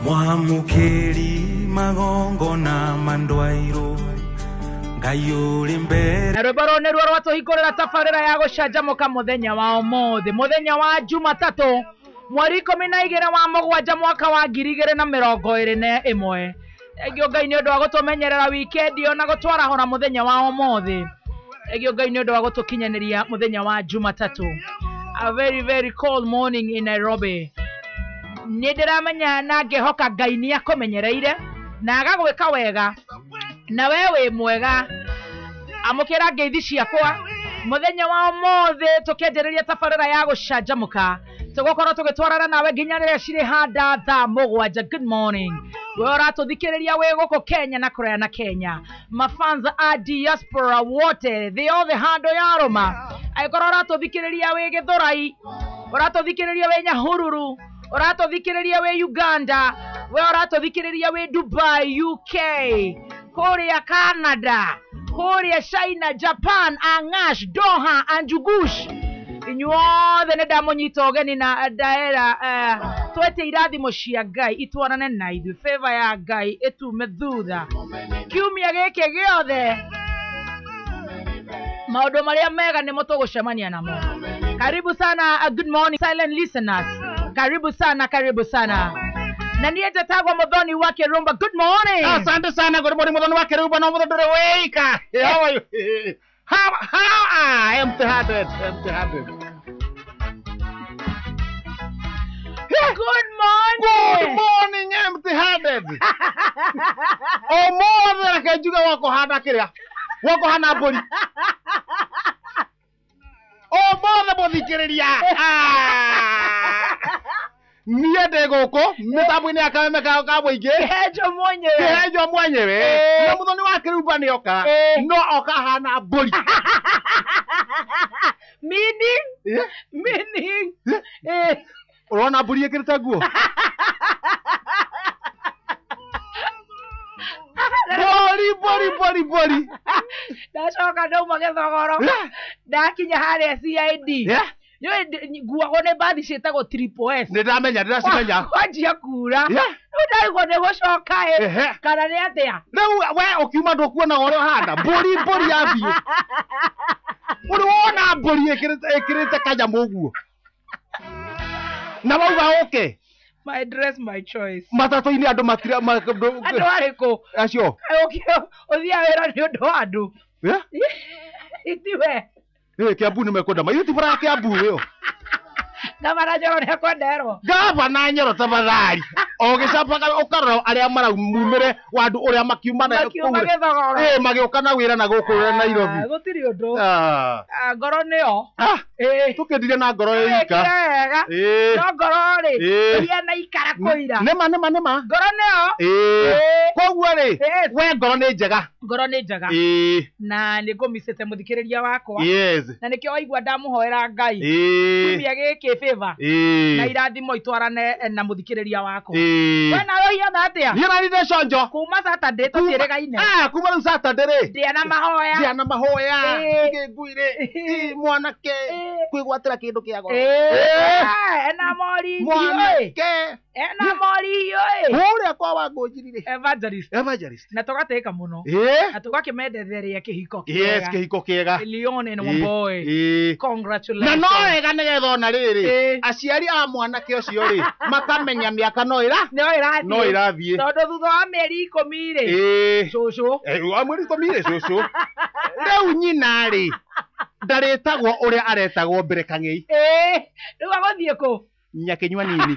Mwamũkĩri magongona mandwairwo Ngai ũrĩ mbere. Na rwĩmbo rũrũ nĩruo rwatũhingũrĩra tabarĩra ya gũcanjamũka mũthenya wa ũmũthĩ, mũthenya wa Jumatatũ mweri 12 wa mũgwanja mwaka wa 2021. Thengiũ Ngai nĩ ũndũ wa gũtũmenyerera wikendi ona gũtwarahũra mũthenya wa ũmũthĩ. Thengiũ Ngai nĩ ũndũ wa gũtũkinyanĩria mũthenya wa Jumatatũ. A very very cold morning in Nairobi. Nĩ ndĩramenya na ngĩhoka Ngai nĩ akũmenyereire na agagwĩka wega na we wĩ mwega. Amũkĩra ngeithi ciakwa mũthenya wa ũmũthĩ tũkĩanjĩrĩria tabarĩra ya gũcanjamũka. Tũgũkorwo tũgĩtwarana nawe nginya rĩrĩa cirĩ handa thaa mũgwanja. Good morning. We ũratũthikĩrĩria wĩ gũkũ Kenya na kũraya na Kenya, mafans a diaspora wote thĩ yothe handũ ya rũma. Angĩkorwo ũratũthikĩrĩria wĩ Gĩthũrai, ũratũthikĩrĩria wĩ Nyahururu, ũratũthikĩrĩria wĩ Uganda, we ũratũthikĩrĩria wĩ Dubai, UK, kũrĩa Canada, kũrĩa China, Japan, Angash, Doha, Anjugush, inyuothe nĩ ndamũnyita ũgeni na ndaera twete irathimo cia Ngai itwarane na ithuĩ, favor ya Ngai ĩtume thutha kiumia gĩkĩ gĩothe. Maũndũ marĩa mega nĩmo tũgũcemania namo. Karibu sana, good morning silent listeners. Karibu sana, karibu sana. Na niĩ njĩtagwo Muthoni wa Kĩrumba. Good morning. Asante sana. Good morning Muthoni wa Kĩrumba. No Muthoni ndũrĩ wĩika. How are you? How are empty handed, empty handed. Good morning. Good morning empty handed. Ũmũthĩ reke njuge wakũhana kĩrĩa wakũhana mbũri. Ũmũthĩ mũthikĩrĩria niĩ ndĩ gũkũ mĩtambo-inĩ ya kameme ka mũingĩ Kĩhenjo mwenyewe. Kĩhenjo mwenyewe. Na Muthoni wa Kĩrumba nĩ oka no oka hana mbũri. Meaning? Meaning? Ũrona mbũri ĩkĩrĩte nguo? Mbũri mbũri mbũri mbũri. Ndacoka ndauma gĩthogoro ndakinya harĩa CID. Nguagwo nĩ mbathi ciĩtagwo Triple S. Nĩ ndamenya, ndĩracimenya. Kwanjia kura rĩu ndarigwo nĩ gũcoka ĩ kana nĩ atĩa. Rĩu we ũkiuma ndũkuonaga ũrĩa ũhana mbũri mbũri ya biũ. Ũrĩ wona mbũri ĩkĩrĩte kanyamũ ũguo na wauga ũke. My dress, my choice. Matatũ-inĩ andũ matira andũ arĩkũ acio ũthiaga wĩra nĩ ũndũ wa andũ itiwe. Kiambu nĩ mekwenda ma ithuĩ tibara Kiambu ĩyo. Gavana Nyoro nĩ ekwenderwo. Gavana Nyoro tafadhali. Ũgĩcabaga ũkarora arĩa maraumĩre wa andũ ũrĩa makiuma na gĩthogoro. Magĩũka na wĩra na gũkũ Nairobi. Gũtirĩ ũndũ. Ngoro nĩyo. Tũkĩndire na ngoro ĩika. Wega. No ngoro rĩ ĩrĩa na ikara kũira. Nĩma nĩma nĩma. Ngoro nĩyo. Koguo rĩ we ngoro nĩ njega. Ngoro nĩ njega. Na nĩ ngũmicĩte mũthikĩrĩria wakwa. Na nĩkĩo waigua ndamũhoera Ngai. Kiumia gĩkĩ favor. Na irathimo itwarane na mũthikĩrĩria wakwa. We nawe ũhiana atĩa? Niĩ nani ndĩ conjo. Kuma Saturday tũtiĩrĩgaine. Kuma rĩu Saturday rĩ. Ndĩa na mahoya. Ndĩa na mahoya. Ngĩnguire. Mwanake kwĩgwatĩra kĩndũ kĩa goro. Ena mori. Mwanake. Ena mori ĩ. Kũrĩa kwa Wangũnjiri rĩ. Evangelist. Evangelist. Na tũgatĩka mũno. Na tũgakĩmendetheria kĩhiko kĩega. Yes, kĩhiko kĩega. Leon and Wamboi. Congratulations. Na no wega nĩgetha ona rĩrĩ aciari a mwanake ũcio rĩ makamenya mĩaka no ĩra no ĩrathiĩ no ĩrathiĩ tondũ thutha wa mĩeri 10 rĩ cũcũ wa mweri 10 rĩ cũcũ rĩu nyina rĩ ndarĩtagwo ũrĩa aretagwo mbere kang'ei. Rĩu agũthiĩ kũ? Nyakĩnyua nini.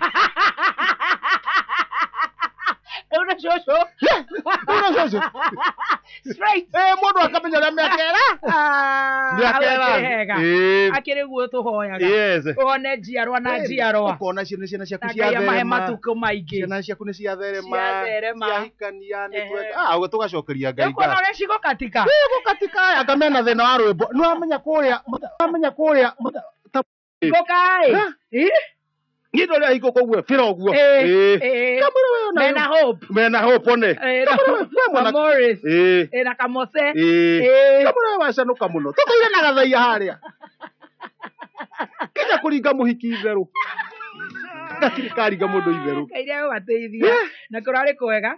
Rĩu nĩ cũcũ. Rĩu nĩ cũcũ. Straight. Mũndũ akamenya ũrĩa mĩaka ĩra. Mĩaka ĩra. Akĩrĩ guo tũhoyaga. Wone njiarwa na njiarwa. Ũkona ciana ciaku ciatherema. Ngai amahe matukũ maingĩ. Ciana ciaku nĩ ciatherema. Ciahikania nĩ tweka. Ũguo tũgacokeria Ngai. Ũkuona ũrĩa cigũkatika. Cigũkatika anga mena thĩna wa rwĩmbo. Nĩ wamenya kũrĩa. Wamenya kũrĩa. Ngũka ĩ. Niĩ ndorĩa hiko koguo bĩra ũguo. Kamũra we ona. Mena hope. Mena hope one. Kamũra Morris. Na Kamose. Kamũra we wacanũka mũno. Tũtũire na gathaia harĩa. Kinya kũringa mũhiki itherũ. Gatirĩ karinga mũndũ itherũ. Ngai nĩegũgateithia na kũrarĩ kwega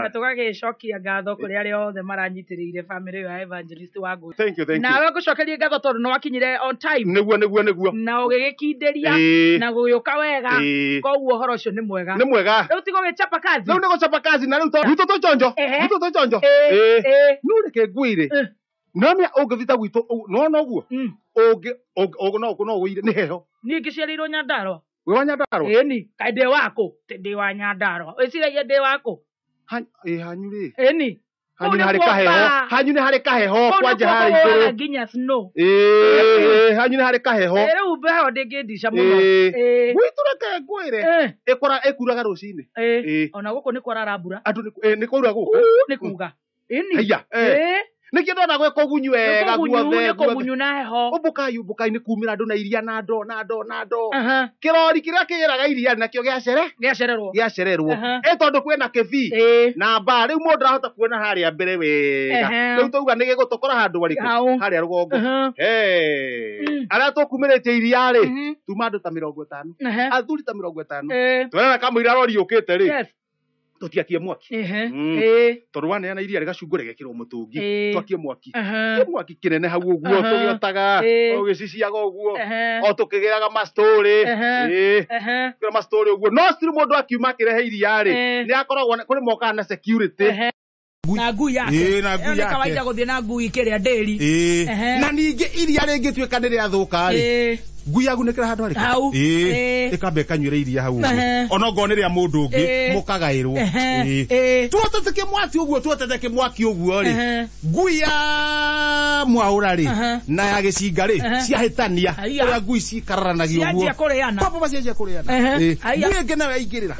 na tũgagĩcokia ngatho kũrĩ arĩa othe maranyitĩrĩire bamĩrĩ ĩyo ya Evangelist Wangũi. Thank you, thank you. Nawe ngũcokerie ngatho tondũ nĩwakinyire on time Nĩguo nĩguo nĩguo. Na ũgĩgĩkindĩria na gũgĩũka wega, koguo ũhoro ũcio nĩ mwega. Nĩ mwega. Rĩu tiga ũgĩchapa kazi. Rĩu nĩ gũcapa kazi na rĩu gwitũ twĩ chonjo. Gwitũ twĩ chonjo. No reke ngwĩre. Nĩwamenya ũngĩthiĩ ta gwitũ nĩwona ũguo? Ũngĩ no ũgũire nĩ heho. Niĩ ngĩciarĩirwo Nyandarũa. Wĩ wa Nyandarũa? Ĩni, kaĩ ndĩ wakũ? Ndĩ wa Nyandarũa. Wĩciragia ndĩ wakũ? Ĩ hanyu rĩ. Ĩni. Hanyu nĩ harĩ kaheho. Hanyu nĩ harĩ kaheho kwanja harĩa igũrũ. Nginya snow. Ĩĩ, hanyu nĩ harĩ kaheho. Rĩu heho ndĩngĩndica mũno. Gwitũ reke ngwĩre. Ĩkuraga rũcinĩ. Ona gũkũ nĩ kwarara mbura. Andũ nĩ kwaura gũkũ? Nĩ kuga. Ĩni. Haiya. Nĩkĩo ndona gwĩ kũgunyu wega guothe. Nĩ kũgunyu na heho. Ũmbũkai ũmbũkai nĩ kumĩra andũ na iria na ndoo na ndoo na ndoo. Kĩrori kĩrĩa kĩgĩraga iria nakĩo gĩacererwo. Gĩacererwo. Ĩ tondũ kwĩna kĩbii na mbaa rĩu mũndũ arahota kuona harĩa mbere wega. Rĩu tauga nĩ gĩgũtũkora handũ harĩkũ? Harĩa rũgongo. Arĩa tũkumĩrĩtie iria rĩ, tuma andũ ta 50. Athuri ta 50. Twerana kamũira rori yũkĩte rĩ. Tũtiakie mwaki. Tondũ waneana iria rĩgacungwo rĩgekĩrwo mũtũngi. Twakie mwaki. Mwaki kĩnene hau ũguo tũgĩotaga, ũgĩciciaga ũguo, o tũkĩgĩraga mastorĩ. Kĩra mastorĩ ũguo. No still mũndũ akiuma akĩrehe iria rĩ, nĩ akoragwo kũrĩ mokaga na security. Na ngui yake. Na ngui yake. Nĩ kawaida gũthiĩ na ngui kĩrĩa ndĩri. Na ningĩ iria rĩngĩtuĩka nĩ rĩathũka rĩ, ngui yaku nĩ kĩra handũ harĩkũ? Hau. Ĩkamba ĩkanyuĩra iria hau ũguo. Ona ongorwo nĩ rĩa mũndũ ũngĩ, mũkagaĩrwo. Tuotete kĩmwaki ũguo, tuotete kĩmwaki ũguo rĩ, ngui ya Mwaũra rĩ, na ya Gĩcinga rĩ, ciahĩtania. Ũrĩa ngui cikararanagia ũguo. Cianjia kũrĩana. Papa cianjia kũrĩana. Ngui ĩngĩ nayo yaingĩrĩra.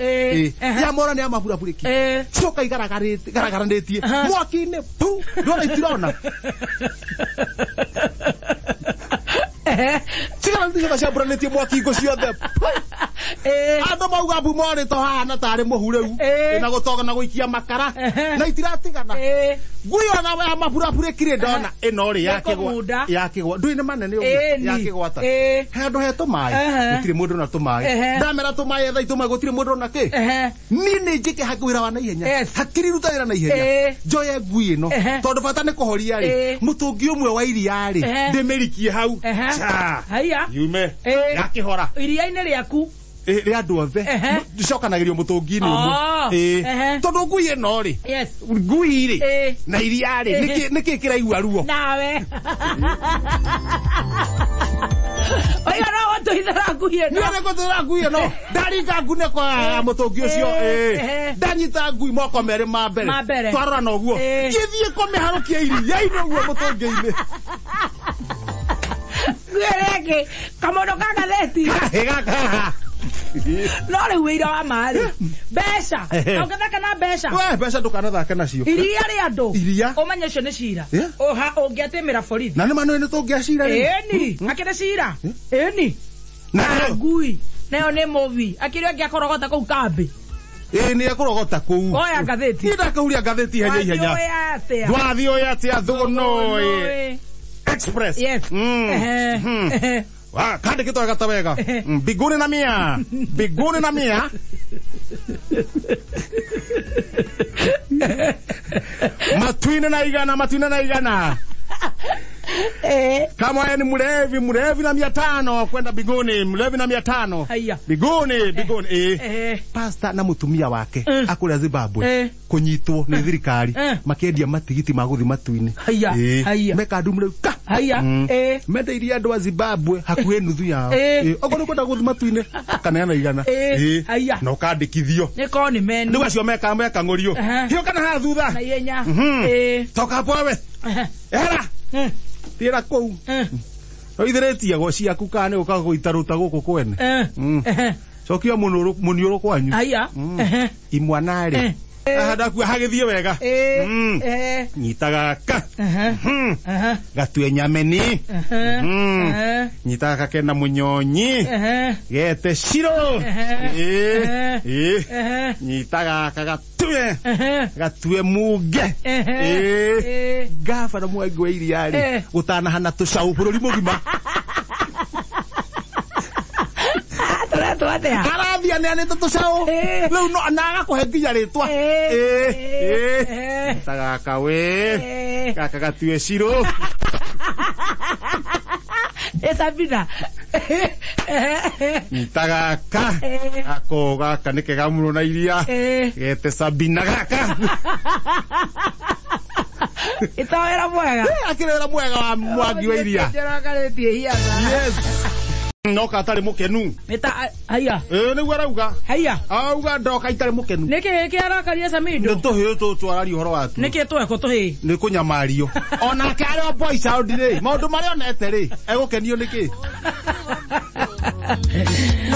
Ya Mwaũra nĩ ya maburabũrĩki. Cioka igaragaranĩtie. Mwaki-inĩ pu, ndona itirona. Cigaranĩtie ciamburanĩtie mwaki hingo ciothe. Andũ mauga mbu morĩtwo hahana tarĩ mũhu rĩu. Na gũtoga na gũikia makara. Na itiratigana. Ngui ona ya maburabũrĩki rĩ ndona ĩno rĩ yakĩgwa. Yakĩgwa. Ndũĩ nĩ manene ũguo. Yakĩgwata. He handũ he tũmaĩ. Gũtirĩ mũndũ na tũmaĩ. Ndamera tũmaĩ etha itũmaĩ gũtirĩ mũndũ na kĩ. Niĩ nĩ njĩke wĩra wa naihenya. Hakiri ruta wĩra naihenya. Njoye ngui ĩno. Tondũ bata nĩ kũhoria rĩ. Mũtũngi ũmwe wa iria rĩ. Ndĩmĩrikie hau. Haiya. Yume. Yakĩhora. Iria-inĩ rĩaku. Rĩa andũ othe. Ndicokanagĩrio mũtũngi-inĩ ũmwe. Tondũ ngui ĩno rĩ. Ngui rĩ. Na iria rĩ. Nĩkĩ kĩraigua ruo? Nawe. Oiga no gũtũithĩra ngui ĩno. Niĩ nĩ gũtũithĩra ngui ĩno. Ndaringa ngunĩko ya mũtũngi ũcio. Ndanyita ngui moko merĩ ma mbere. Twarorana ũguo. Ngĩthiĩ kũmĩharũkia iria-inĩ ũguo mũtũngi-inĩ. Ngui ĩrĩa ĩngĩ kamũndũ ka ngathĩti. No rĩu wĩira wa ma rĩ, mbeca ũngĩthaka na mbeca. We mbeca ndũkanathake nacio. Iria rĩa andũ. Iria. Ũmenye ũcio nĩ cira. Ũngĩatĩmĩra borithi. Na nĩ ma nĩ tũngĩacira rĩu. Ĩni, akĩrĩ cira. Ĩni. Na ngui nayo nĩ movie. Akĩrĩ ũngĩ akorogota kũu kambĩ. Ĩĩ nĩ ekũrogota kũu. Oya ngathĩti. Niĩ ndakahuria ngathĩti ihenya ihenya. Wathiĩ ũĩ atĩa Thũgũnũĩ. Express. Yes. Kandĩkĩtwo wega ta wega. Mbinguni na mia. Mbinguni na mia. Matuine na igana, matuine na igana. Kama wewe ni mlevi, mlevi na 500 kwenda mbinguni, mlevi na 500. Mbinguni, mbinguni. Pastor na mutumia wake akũrĩa Zimbabwe kũnyitwo nĩ thirikari makĩendia matigiti ma gũthiĩ matu-inĩ. Meka ndumu rĩu ka. Mendeirie andũ a Zimbabwe hakuhĩ nuthu yao. Okorwo nĩũkwenda gũthiĩ matu-inĩ kaneana igana. Na ũkandĩkithio. Rĩu acio meka mekang'ũrio. Hiũka na haha thutha. Toka hapo wewe. Ehera. Tira kũu. Oithĩrĩtie go ciaku kana nĩ gũka gũitarũta gũkũ kwene. Cokia mũniũrũ kwanyu. Imwana rĩ. Haha ndakua hagĩthiĩ wega. Nyita gaka. Gatue nyameni. Nyita gaka kena mũnyonyi. Gete ciro. Nyita gaka gatue. Gatue muge. Ngabana mwangi wa iria rĩ. Gũtanahana tũcaũ bũrũri mũgima. Aretwo atĩa? Arathiĩ aneanĩte tũcaũ. Rĩu no na agakũhe nginya rĩtwa. Ta gaka we. Gaka gatue cirũ. Sabina. Ta gaka. Gako gaka nĩ kega mũno na iria. Gete Sabina gaka. Itawera mwega. Akĩrĩ wĩra mwega wa mwangi wa iria. Yes. Ndoka atarĩ mũkenu. Haiya. Nĩguo arauga. Haiya. Auga ndoka itarĩ mũkenu. Nĩkĩ gĩkĩ arakaria Samido? Nĩ tũhĩĩ tũtũ araria ũhoro watuo. Nĩkĩ twekwo tũhĩĩ? Nĩ kũnyamario. Onake arĩ o boy child rĩ, maũndũ marĩa onete rĩ, egũkenio nĩkĩ?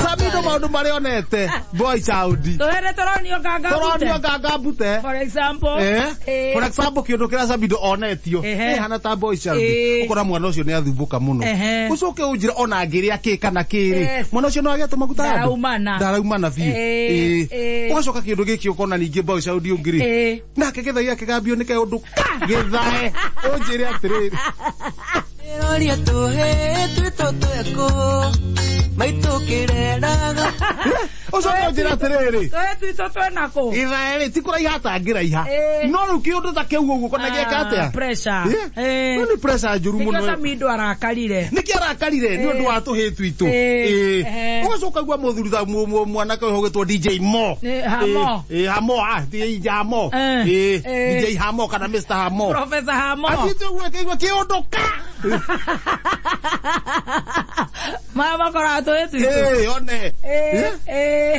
Samido maũndũ marĩa onete boy child. Tũhĩĩ nĩ tũronio nganga mbute. Tũronio nganga mbute. For example. For example kĩũndũ kĩrĩa Samido onetio. Hana ta boy child. Ũkora mwana ũcio nĩ athumbũka mũno. Ũcoke ũnjĩre ona angĩrĩa kĩ kana kĩrĩ. Mwana ũcio no agĩte maguta andũ. Ndaraumana biũ. Ũgacoka kĩũndũ gĩkĩ ũkona ningĩ boy child ũngĩ rĩ. Nake gĩthai gĩake gambio nĩ kaũndũ gĩthae. Ũnjĩre atĩrĩrĩ. Roria tũhĩĩ twitũ twekũ maitũ kĩreraga. Ũcoke ũnjĩre atĩrĩrĩ. Tũhĩĩ twitũ twenakũ? Gĩthae rĩ ti kũraiha atangĩraiha. No rĩu kĩũndũ ta kĩu ũguo kona gĩeka atĩa? Pressure. No nĩ pressure njũru mũno. Nĩkĩo Samido arakarire. Nĩkĩo arakarire nĩ ũndũ wa tũhĩĩ twitũ. Ũgacoka ũkaigua mũthuri ta mwanake ũyũ ũgĩtwo DJ Mo. Hamo. Hamo, DJ Hamo. DJ Hamo kana Mr. Hamo. Professor Hamo. Athiĩte ũguo akaigua kĩũndũ ka. Maya makoraga tũhĩĩ twitũ. One.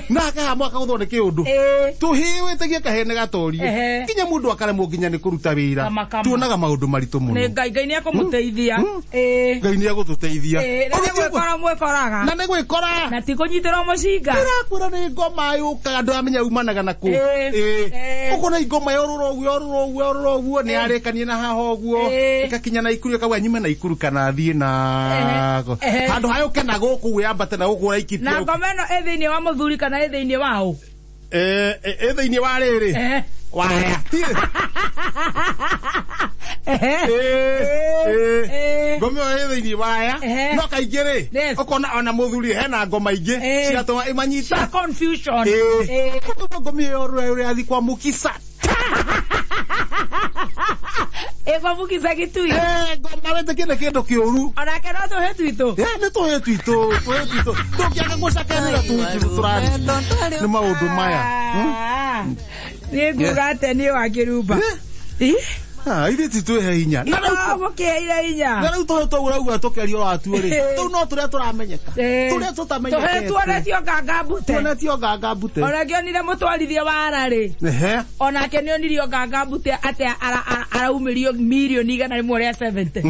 Nake Hamo akaguthwo nĩ kĩũndũ. Tũhĩĩ wĩtagie kahĩĩ nĩ gatorie. Nginya mũndũ akaremwo nginya nĩ kũruta wĩra. Tuonaga maũndũ maritũ mũno. Nĩ Ngai, Ngai nĩ ekũmũteithia. Ngai nĩ egũtũteithia. Nĩ gwĩkora mwĩkoraga. Na nĩ gwĩkora. Na ti kũnyitĩrwo mũcinga. Ndĩrakwĩra nĩ ngoma yũkaga ndũramenya umanaga nakũ. Ũkona ingoma yorũra ũguo yorũra ũguo yorũra ũguo nĩ yarĩkanie na haha ũguo. Ĩgakinya Naikuru ĩkauga nyume Naikuru kana thiĩ na handũ ha yũke na gũkũ wĩambate na gũkũ ũraikĩtie. Na ngoma ĩno ĩ thĩinĩ wa mũthuri kana ĩ thĩinĩ wa ũ? Ĩ thĩinĩ wa rĩrĩ. Waya. Ngoma ĩyo ĩ thĩinĩ waya. No kaingĩ rĩ ũkona ona mũthuri hena ngoma ingĩ ciratũma ĩmanyita. Confusion. Ngoma ĩyo ũrathiĩ kwa Mukisa. Kwa Mukisa Gĩtui. Ngoma wĩtĩkie nĩ kĩndũ kĩũru. Onake no tũhĩĩ twitũ. Nĩ tũhĩĩ twitũ, tũhĩĩ twitũ. Tũngĩaga gũcakanĩra tũhĩĩ twitũ tũrathiĩ. Nĩ maũndũ maya. Niĩ nguga atĩa niĩ wa Kĩrumba. Ithuĩ ti twĩhe hinya. Na rĩu mũkĩheire hinya. Na rĩu tũhĩĩ tũu ũrauga tũkĩaria ũhoro watuo rĩ. Tũu no tũrĩa tũramenyeka. Tũrĩa tũtamenyekete. Tũhĩĩ tuonetio nganga mbute. Tuonetio nganga mbute. Ona ngĩonire mũtwarithia wa Ararĩ. Onake nĩonirio nganga mbute atĩ araumĩrio mirioni 170.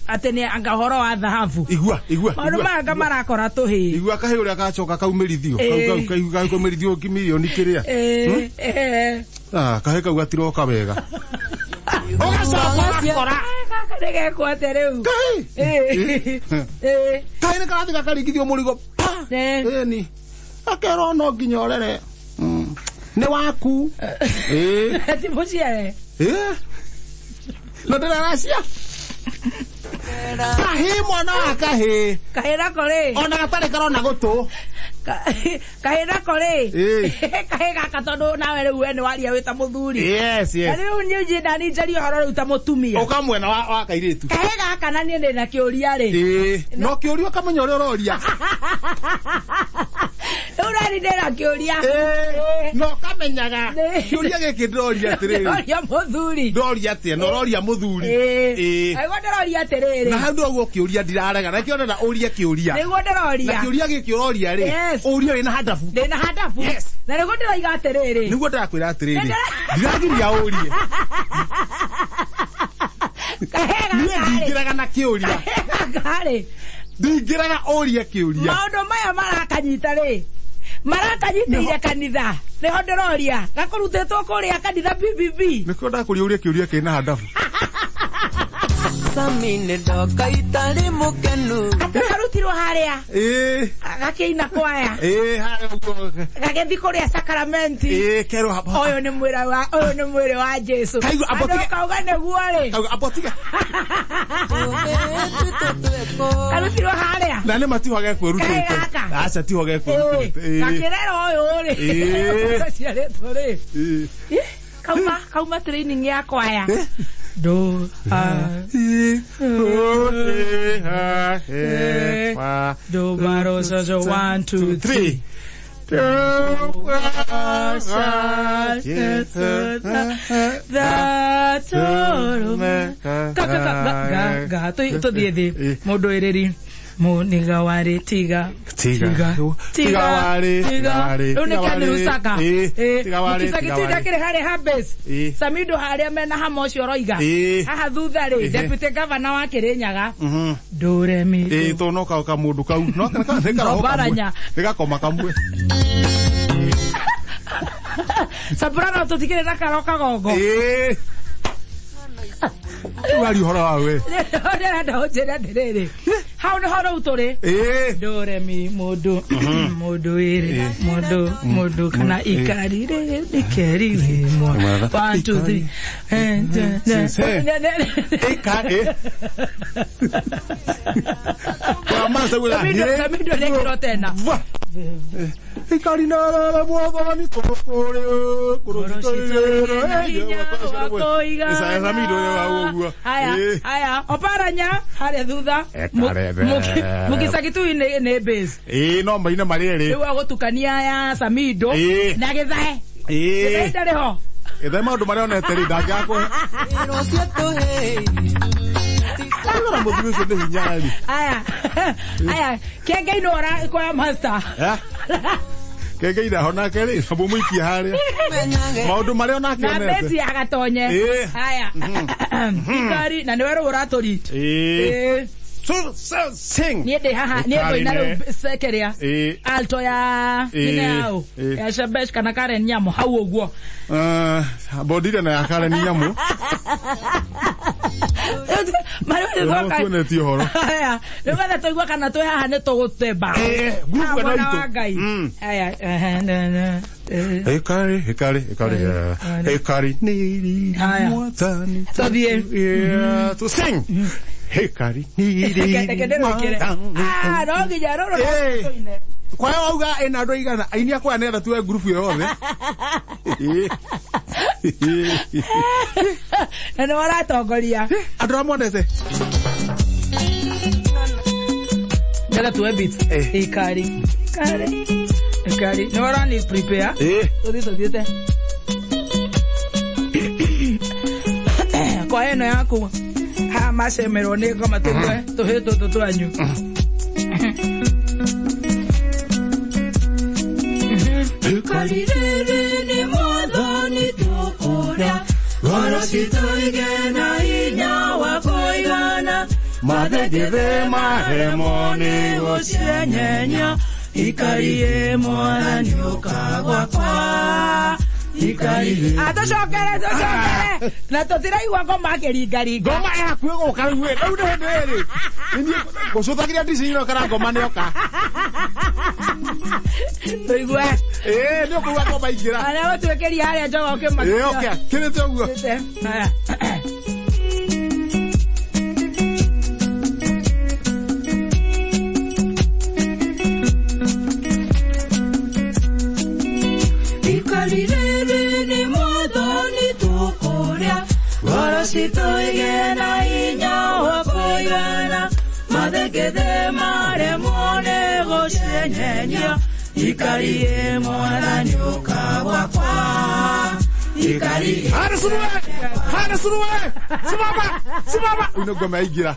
Atĩ nĩ anga ũhoro wa thahabu. Igua, igua. Maũndũ maya anga marakora tũhĩĩ. Igua kahĩĩ ũrĩa gacoka kaumĩrithio. Kau kaumĩrithio mirioni kĩrĩa. Kahĩĩ kau gatiroka wega. Ũgacoka ũgakora. Gaka nĩ gekwo atĩa rĩu? Kahĩĩ. Kahĩĩ nĩ karathiĩ gakaringithio mũrigo. Ĩni. Gakerwo no nginya ũrere. Nĩ waku. Ti mũciare. No ndĩraracia. Kahĩĩ mwana wa kahĩĩ. Kahĩĩ nako rĩ. Ona gatarĩ karona gũtũ. Kahĩĩ nako rĩ. Kahĩĩ gaka tondũ nawe rĩu we nĩ waria wĩ ta mũthuri. Yes, yes. Na rĩu niĩ nani njarie ũhoro rĩu ta mũtumia. Ũka mwena wa kairĩtu. Kahĩĩ gaka na niĩ ndĩna kĩũria rĩ. No kĩũria ũkamenya ũrĩa ũroria. Rĩu nani ndĩna kĩũria. No ũkamenyaga. Kĩũria gĩkĩ ndĩroria atĩrĩrĩ. Ndĩroria mũthuri. Ndĩroria atĩa? Na ũroria mũthuri. Nĩguo ndĩroria atĩrĩrĩ. Na hau ndĩrauga ũkĩũria ndirarega. Na kĩo ndĩrenda ũrie kĩũria. Nĩguo ndĩroria. Na kĩũria gĩkĩ ũroria rĩ. Ũrie wĩna handabu. Ndĩna handabu. Na nĩguo ndĩroiga atĩrĩrĩ. Nĩguo ndĩrakwĩra atĩrĩrĩ. Ndiragiria ũrie. Kahĩĩ Niĩ ndingĩraga na kĩũria. gaka rĩ. Ndingĩraga ũrie kĩũria. Maũndũ maya marakanyita rĩ. Marakanyitĩire kanitha. Nĩho ndĩroria. Gakũrutĩtwo kũrĩa kanitha BBB. Nĩkĩo ndakũria ũrie kĩũria kĩna handabu. Samine ndoka itarĩ mũkenu. Karutirwo harĩa. Gakĩina kwaya. Harĩa ũguo. Gagĩthiĩ kũrĩa sakramenti. Kerwo hapa. Ũyũ nĩ mwĩrĩ wa, ũyũ nĩ mwĩrĩ wa Jesu. Kaigua, amba Andũ tige. kauga nĩguo rĩ. Kauga amba tiga. Karutirwo harĩa. Na nĩ matiho gekwĩrutĩte. Kaĩ gaka. Aca tiho gekwĩrutĩte. Gakĩrera ũyũ rĩ. Gaciarĩtwo rĩ. Kauma, kauma training ya kwaya. Do, a, do, ba, ro, so, so, 1, 2, 3. Ga tuthiĩ thĩ mũndũ ĩrĩri muniga warĩ tiga Tiga. Tiga warĩ, tiga warĩ, rĩu nĩ tiga Ken warĩ. Lusaka. Tiga warĩ, Mũkisa tiga gĩtui warĩ. ndakĩrĩ harĩa ha base. Samido harĩa mena hama ũcio ũroiga. Haha thutha rĩ, deputy governor wa Kĩrĩnyaga. Ndũremi. To no ka kamũndũ kau. No nĩ karoho kamwe. Obaranya. Nĩ gakoma kamwe. Soprano tũtikĩrĩ na karo kagongo. Ũraria ũhoro wa we. Ndĩrenda ũnjĩre atĩrĩrĩ. Hau nĩho rĩu tũrĩ. Ndũremi mũndũ mũndũ ĩrĩ mũndũ mũndũ kana ikari rĩ rĩkeri wĩmwa. 1 2 3. Ikari. Kwa masa wĩra. Samido nĩekĩrwo tena. Ikari na rara mwathani tũkũrĩ Haya, haya, Oparanya harĩa thutha. Mũkisa Gĩtui nĩ base. No maine marĩ erĩ. Rĩu agũtukania ya Samido na Gĩthae. Gĩthae ndarĩ ho. Gĩthae maũndũ marĩa onete rĩ ndangĩaga kũhe. Rora mũthuri ũcio nĩ hinya rĩ. Haya, haya, Kĩengei nĩ ora kwa master. Kĩengei ndaho nake rĩ, na mũmũikie harĩa. Maũndũ marĩa onake Na onete. base ya Gatonye. Haya. Ikari, na nĩwe rĩu ũratũlead. So, sing. Niĩ ndĩ haha, niĩ ngũina rĩu kĩrĩa. Alto ya nĩ yaũ? Ya Shebesh kana Karen Nyamu, hau ũguo. Bondire na ya Karen Nyamu. Tuonetie ũhoro. Haya, rĩu getha tũigua kana twĩ haha nĩ tũgũtemba. Ngurubu ĩno Mwana itũ. wa Ngai. Haya, Ikari, ikari, ikari, ikari, nĩrĩ mwathani. Tũthiĩ. To sing. Ikari, nĩrĩ Reke ndĩrwĩkĩre. mwathani. No nginya rũrũ tũine. Kwaya wauga ĩna andũ aigana, aini a kwaya nĩ tuwe ngurubu ĩyo yothe. Na nĩ waratongoria. Andũ arĩa mwendete. Ndĩrenda tuwe beat. Ikari, ikari, ikari. Nĩ warani prepare. Tũthiĩ tũthiĩte. Kwaya ĩno yaku haha macemerwo nĩ ngoma tũgue tũhĩ tũtũ twanyu. Ikari rĩrĩ nĩ mwathani tũkũrĩa, ngoro citũ igĩe na hinya wa kũigana, mathĩgĩthĩ maremwo nĩ gũcienyenya. Ikari ĩ mwathani ũka gwakwa. Ikari. Tũcokere, tũcokere. Na tũtiraigua ngoma akĩringaringa. Ngoma ĩ hakuhĩ gũka rĩu ĩ, rĩu nĩ hĩndĩ ĩrĩ. Niĩ ngũcũthagĩria ndici-inĩ kana ngoma nĩ yoka. Tũigue. Nĩ ũkũigua ngoma ingĩra. Arĩa gũtuĩkĩria harĩa njoga ũkĩmakia. Okay, kĩrĩte ũguo. Haya. Ikari rĩrĩ nĩ mwathani tũkũrĩa, ngoro citũ igĩe na hinya wa kũigana, mathĩgĩthĩ maremwo nĩ gũcienyenya. Ikari ĩ mwathani ũka gwakwa. Ikari. Hana suruwe! Hana suruwe! Simama! Simama! Rĩu nĩ ngoma yaingĩra.